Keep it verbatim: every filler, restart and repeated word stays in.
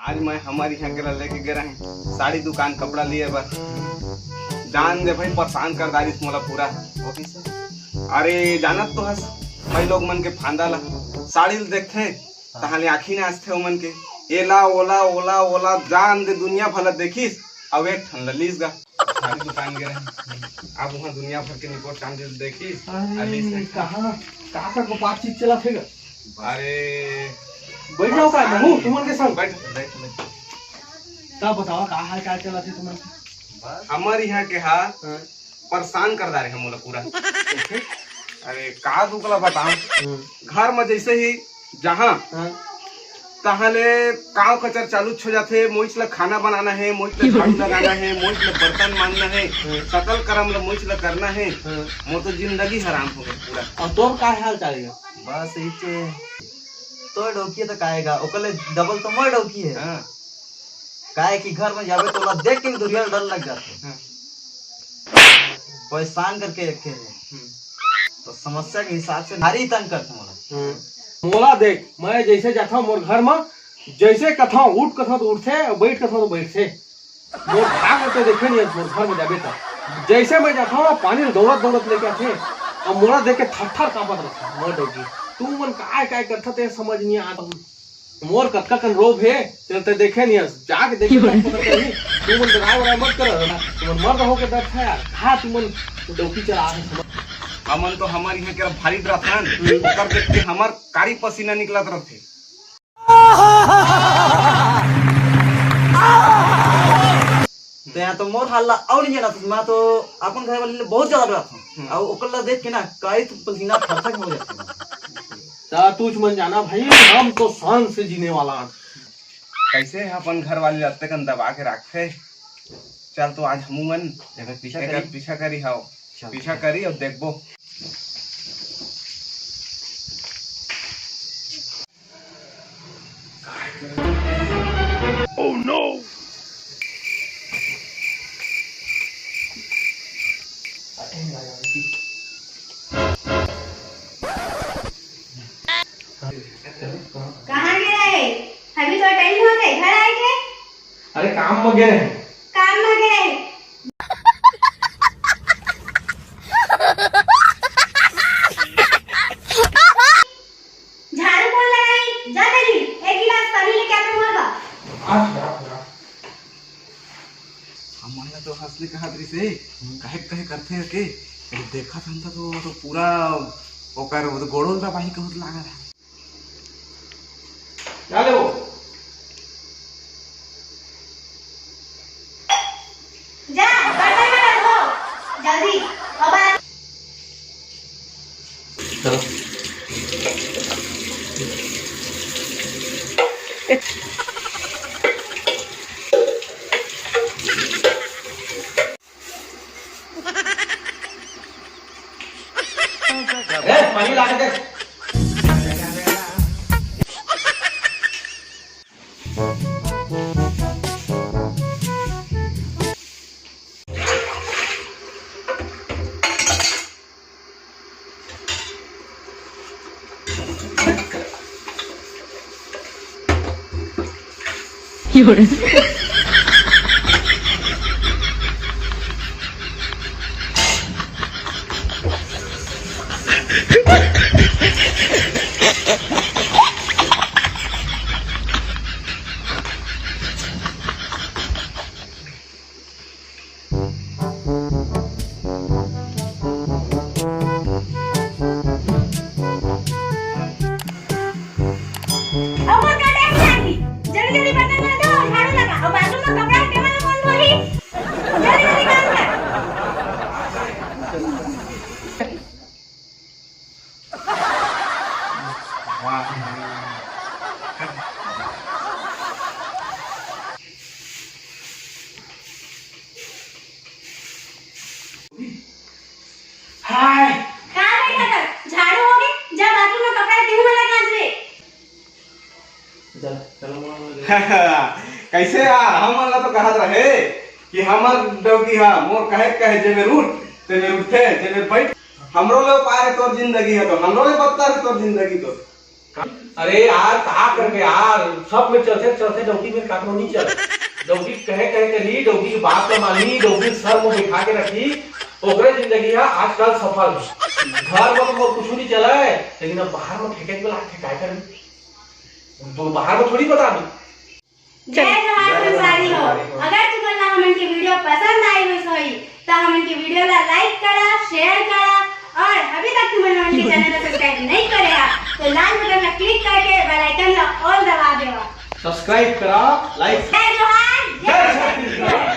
आज मैं हमर इहाँ के ला लेके गे रहें साड़ी दुकान कपड़ा लिए बर। जान दे भाई, परेशान कर डारिस मोला पूरा। अरे जानत तो हस, भाई लोग मन के फांदा ला, साड़ी ल देखथे तहाँ ले आँखी नाचथे ओमन के। एला ओला ओला ओला जान दे, दुनिया भर ला देखिस, अउ एक ठन ला लीस गा। साड़ी दुकान गे रहे, अब वहाँ दुनिया भर के निपोर चांदी देखिस, अरे, अलीस ने कहाँ, का का गोपाल चीज चला थे गा? अरे, बैठ जाओ का, महू, तुमन के संग। बैठ, बैठ, बैठ। का बताओ, का हाल चाल चला थे तुमन के? बस। हमर यहाँ के हाल हाँ। परेशान कर डारे हे मोला पूरा। अरे, का दुख ला बताओ? हाँ। घर में जैसे ही जहाँ हाँ। तहाँ ले काव कचर चालूच हो जाथे, मोइच ल खाना बनाना हे, मोइच ल झाड़ू लगाना हे, मोइच ल बर्तन मांजना हे, हाँ। सकल करम ल मोइच ल करना हे। हाँ। मोर तो जिंदगी हराम हो गे पूरा। अउ तोर का हाल चाल हे? बस इचे तोर डौकी हे त का हे गा, ओकर ले डबल तो मोर डौकी हे। हाँ। काहे कि घर में जाबे त ओला देख के भी दुरिहा डर लग जाथे। हाँ। परेशान करके रखे हे। हम्म। तो समस्या के हिसाब से भारी तंग करथे मोला। हम्म। मोला देख, मैं जैसे जाथव मोर घर म, जैसे कथव उठ कथव तो उठथे, अउ बैठ कथव तो बैठथे। मोर भाग ल तो देखे नहीं, मोर घर म जाबे त। जैसे मैं जाथव, पानी ल दौड़त दौड़त लेके आथे, अउ मोला देख के थर थर कांपत रथे मोर डौकी। तुमन काय काय करथा ते समझ नहीं आता। मोर कतका कन रोब हे, तेल ते देखे नहीं हस, जाके देखे तब पता चलही। तुमन डराए वराए मत कर, तुमन मर्द होके डरथा यार, का तुमन डौकी चला रहे समझ। हमन तो हमर इहाँ के भारी डराथन, हम्म। ओकर देख के हमर कारी पसीना निकलत रथे। तो यहाँ तो मोर हाल ला अउ नहीं जानत, मैं तो अपन घर वाली ले बहुत ज्यादा डराथव। हम्म। अउ ओकर ला देख के ना कारी तो पसीना थर थर हो जाथे। ता तुझ मन जाना भाई, हम तो शान से जीने वाला हन। कैसे अपन घर वाली ल अतेकन दबा के राखथे? चल तो आज हमू मन एकर पीछा एकर करी। पीछा करी, हाव। चल। पीछा करी अउ देखबो। Oh no! कहाँ गे रहे? अभी तो टाइम होगे, घर आए के। अरे काम म गे रहे। काम म गे रहे। झाड़ू कोन लगाई? जा तेरी, एक गिलास पानी लेके आ तो मोर बर। अच्छा, अच्छा। हमन ला तो हंस ले कहत रहिस हे, कहे कहे करथे के, अरे देखत हन त तो, तो पूरा ओकर वो तो गोड़ो दबाही कहत लागल हे। जा ले वो। जा, बर्तन में रखो, जल्दी। अब आ- चलो। ए, पानी ला के दे। अउ मोर का टाइम लागही? जल्दी जल्दी बर्तन धो, झाड़ू लगा, अउ बाथरूम में कपड़ा टेबल में कौन धोही? जल्दी जल्दी काम कर। हाय। कहाँ बैठा था? झाड़ू हो गई? जा बाथरूम में कपड़ा गेहूं वाला कांच रे। चल, चलो, मोर, मोर, मोर। कैसे यार? हमन ला तो कहत रहे कि हमर डौकी हा, मोर कहे कहे जेमे रूठ, तेमे रूठथे, जेमे बैठ। हमरो ले पार हे तोर जिंदगी हे तो, हमरो ले बदतर हे तोर जिंदगी तो। अरे यार, का करबे यार, सब में चलथे चलथे, डौकी में काकरो नहीं चले। डौकी कहे कहे करही, डौकी के बात ला मानही, डौकी सर में बैठा के रखही, ओकरे जिंदगी हा आजकल सफल हे। घर में तो कुछ नहीं चले, लेकिन अब बाहर में फेंके के लागथे, काय करबे? तो बाहर में थोड़ी बता दू। जय जोहार संगवारी हो। अगर तुमन ला हमन के वीडियो पसंद आए होही, तो हमन के वीडियो ला लाइक करा, शेयर करा, और अभी तक तुमन हमन के चैनल ला सब्सक्राइब नहीं करे हा, तो लाल बटन ला क्लिक करके बेल आइकन ला ऑल दबा देवा। सब्सक्राइब करा, लाइक। जय जोहार, जय छत्तीसगढ़।